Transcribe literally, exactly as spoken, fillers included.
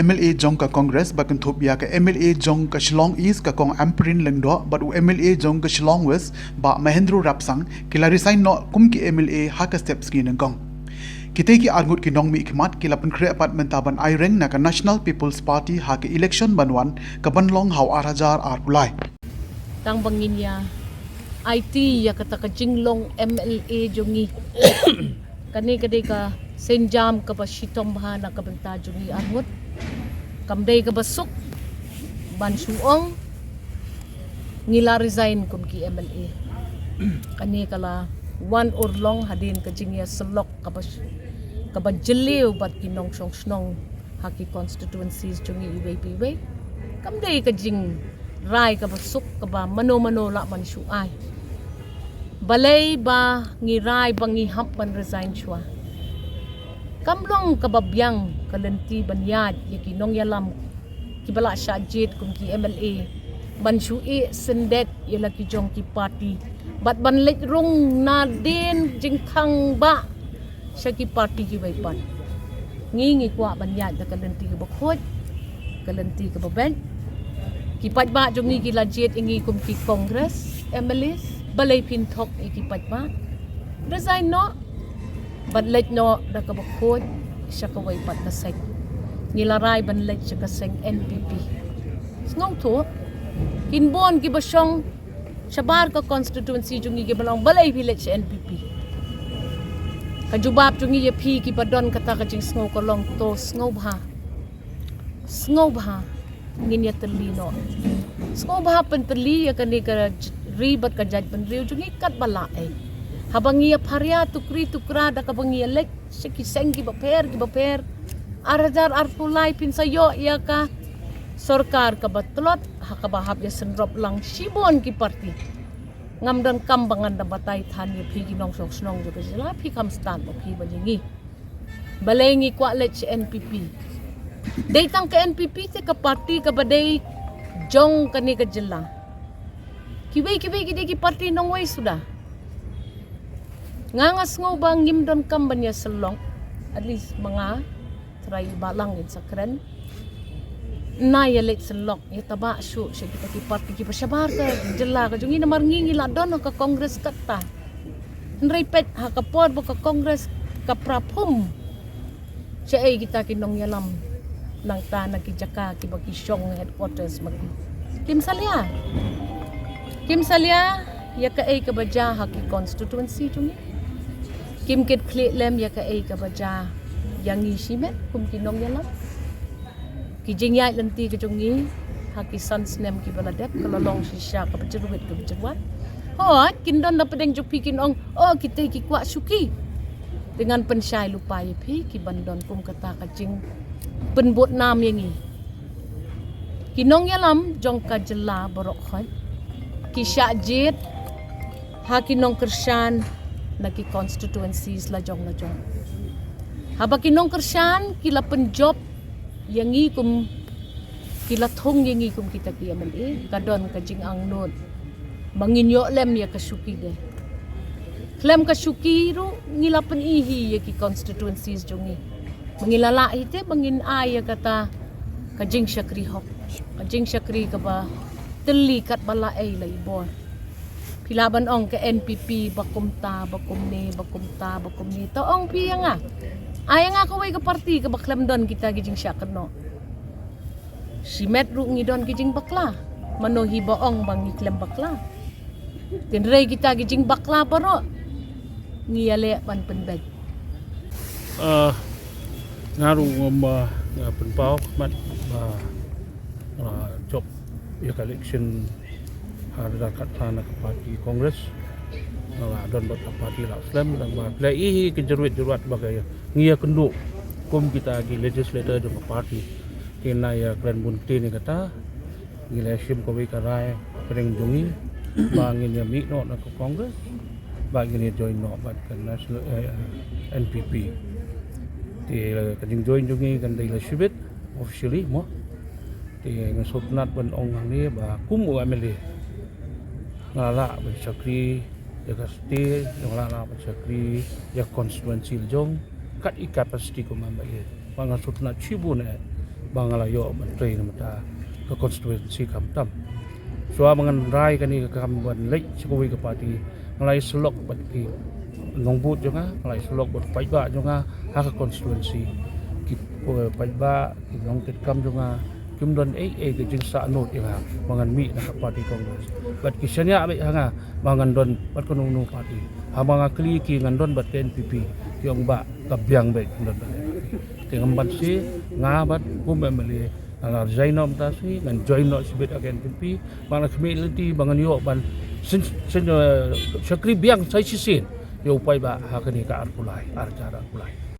M L A jong ka Congress ba kynthup ïa ka M L A jong ka Shillong East ka Kong Ampareen Lyngdoh bad u M L A jong ka Shillong West Bah Mahendra Rapsang ki la resign noh kum ki M L A ha ka step sngi nyngkong. Kitei ki arngut ki nongmihkhmat ki la pynkhreh pat mynta ban aireng na ka National People's Party ha ka election ban wan ka ban long ha u ar hajar arphew lai. Tang ba ngin ïa aiti ïa kata ka jinglong M L A jong ngi. Kane ka dei ka sienjam kaba shitom bha na ka bynta jong ngi arngut. Kam dei kaba suk ban shu ong ngi la resign kum ki M L A. Kane ka la wan urlong hadien ka jingïasyllok kaba sh- kaba jylliew bad ki nongshong shnong ha ki constituencies jong ngi iwei pa iwei. Kam dei ka jingrai kaba suk kaba mano mano lah ban shu ai. Balei ba ngi rai ba ngi hap ban resign shuwa? Kam long kaba biang ka lynti ban ïaid ïa ki nongïalam kiba la shah jied kum ki M L A ban shu ïeh syndet ïa la ki jong ki party bad ban leit rung nadien jingkhang ba sha ki party kiwei pat. Ngi ngi kwah ban ïaid da ka lynti kaba khuid, ka lynti kaba beit. Ki paidbah jong ngi ki la jied ïa ngi kum ki Congress M L As, balei phin thok ïa ki paidbah? Resign noh bad leit noh da kaba khuid sha kawei pat ka seng. Ngi la rai ban leit sha ka seng N P P. Sngewthuh, kin bun kiba shong shabar ka constituency jong ngi kiba long, balei phi leit sha N P P? Ka jubab jong ngi ïa phi kiba don kata ka jingsngew ka long, to sngewbha, sngewbha ngin ïatylli noh. Sngewbha pyntylli ïa kane ka j- ri bad ka jaitbynriew jong ngi katba lah ei. Haba ngi ïapharia tukri tukra da kaba ngi ïaleit sha ki seng kiba pher kiba pher, ar hajar arphew lai phin sa ïoh ïa ka sorkar kaba tlot ha kaba hap ïasynrop lang shibun ki party. Ngam donkam ba ngan da batai than ïa phi ki nongshong shnong jong ka jylla, phi kham stad ba phi ban ïa ngi. Balei ngi kwah leit sha N P P? Dei tang ka N P P te ka party kaba dei jong kane ka jylla. Kiwei kiwei ki dei ki party nongwei suda. Nga nga sngew ba ngim donkam ban ïasyllok, at least ma nga, trai ba lang in sa kren. Na ïaleit syllok ïa taba shuh sha kita ki party kiba shabar ka jylla ka jong ngi, namar ngi ngi la don ha ka Congress katta. Hynrei peit ha ka por ba ka Congress ka pra phum, shaei kita ki nongïalam nangta na ki jaka kiba ki shong headquarters ma ki? Kim salia. Kim salia ïa kaei kaba jia ha ki constituency jong ngi. Kim kit khlieh lem ïa kaei kaba jia ïa ngi shimet kum ki nongïalam. Ki jingïaid lynti ka jong ngi ha ki san snem kiba la dep ka la long shisha kaba jyrwit kaba jyrwat. Hooid, kin don na pdeng jong phi kin ong, oh, kita ki kwah shuki. Te ngan pynshai lypa ïa phi kiban don kum kata ka jingpynbud nam ïa ngi. Ki nongïalam jong ka jylla baroh khoit ki shah jied ha ki nongkyrshan na ki constituencies la jong la jong. Haba ki nongkyrshan ki la pynjop ïa ngi kum, ki la thung ïa ngi kum kita ki M L A, ka don ka jingangnud ba ngin ïoh lem ïa ka shuki de. Khlem ka shuki ruh ngi la pyni hi ïa ki constituencies jong ngi ba ngi la lah hi te ba ngin ai ïa kata ka jingshakri hok, ka jingshakri kaba tylli katba lah ei la i bor. Phi lah ban ong ka N P P ba kumta ba kumne, ba kumta ba kumne. To ong phi ïa nga, ai ïa nga kawei ka party kaba khlem don kita ki jingshah kynnoh. Shimet ruh ngi don ki jingbakla. Mano hi ba ong ba ngi khlem bakla? Tynrai kita ki jingbakla baroh ngi ïaleh ban pynbeit. Ah, nga ruh ngam, ah, nga pynpaw khmat ba, ah, jop ïa ka election ha ri da katba na ka party Congress. Nga la don bad ka party la slem, tang ba phi la i hi ka jyrwit jyrwat ba ka ngi ïakynduh kum kita ki legislator jong ka party. Ki na ïa kren bun ktien ïa kata. Ngi la shim kawei ka rai pdeng jong ngi ba ngin ïa mih noh na ka Congress, ba ngin ïa join noh bad ka National, eh, N P P. Te ka jingjoin jong ngi kan dei la shibit officially mo. Te nga sngewtynnat ban ong hangne ba kum u M L A nga lah ban shakri ïa ka state, nga lah ban shakri ïa ka constituency la jong kat i capacity kum M L A. Ba nga sngewtynnat shibun eh ba nga la ïoh ban trei na mynta ka constituency khamtam. Shuwa ba ngan rai kane ka kam ban leit sha kawei ka party, nga la ïasyllok bad ki nongbud jong nga, nga la ïasyllok bad paidbah jong nga ha ka constituency. Ki, eh, paidbah, ki nongtrei kam jong nga kim don ei ei ka jingsahnud ïa nga ba ngan mih na ka party Congress. Bad ki shaniah beit ha nga ba ngan don bad kano kano party. Haba nga kylli ki ngan don bad ka N P P, ki ong ba ka biang beit ngan don bad ka N P P. Te ngam banse, nga bad kum M L A nga la resign noh mynta shi, ngan join noh shibit ha ka N P P. Ba nga khmih lynti ba ngan ïoh ban syn, syn, eh, shakri biang sa shisien ïa u paidbah ha kane ka arphew lai, ar hajar arphew lai.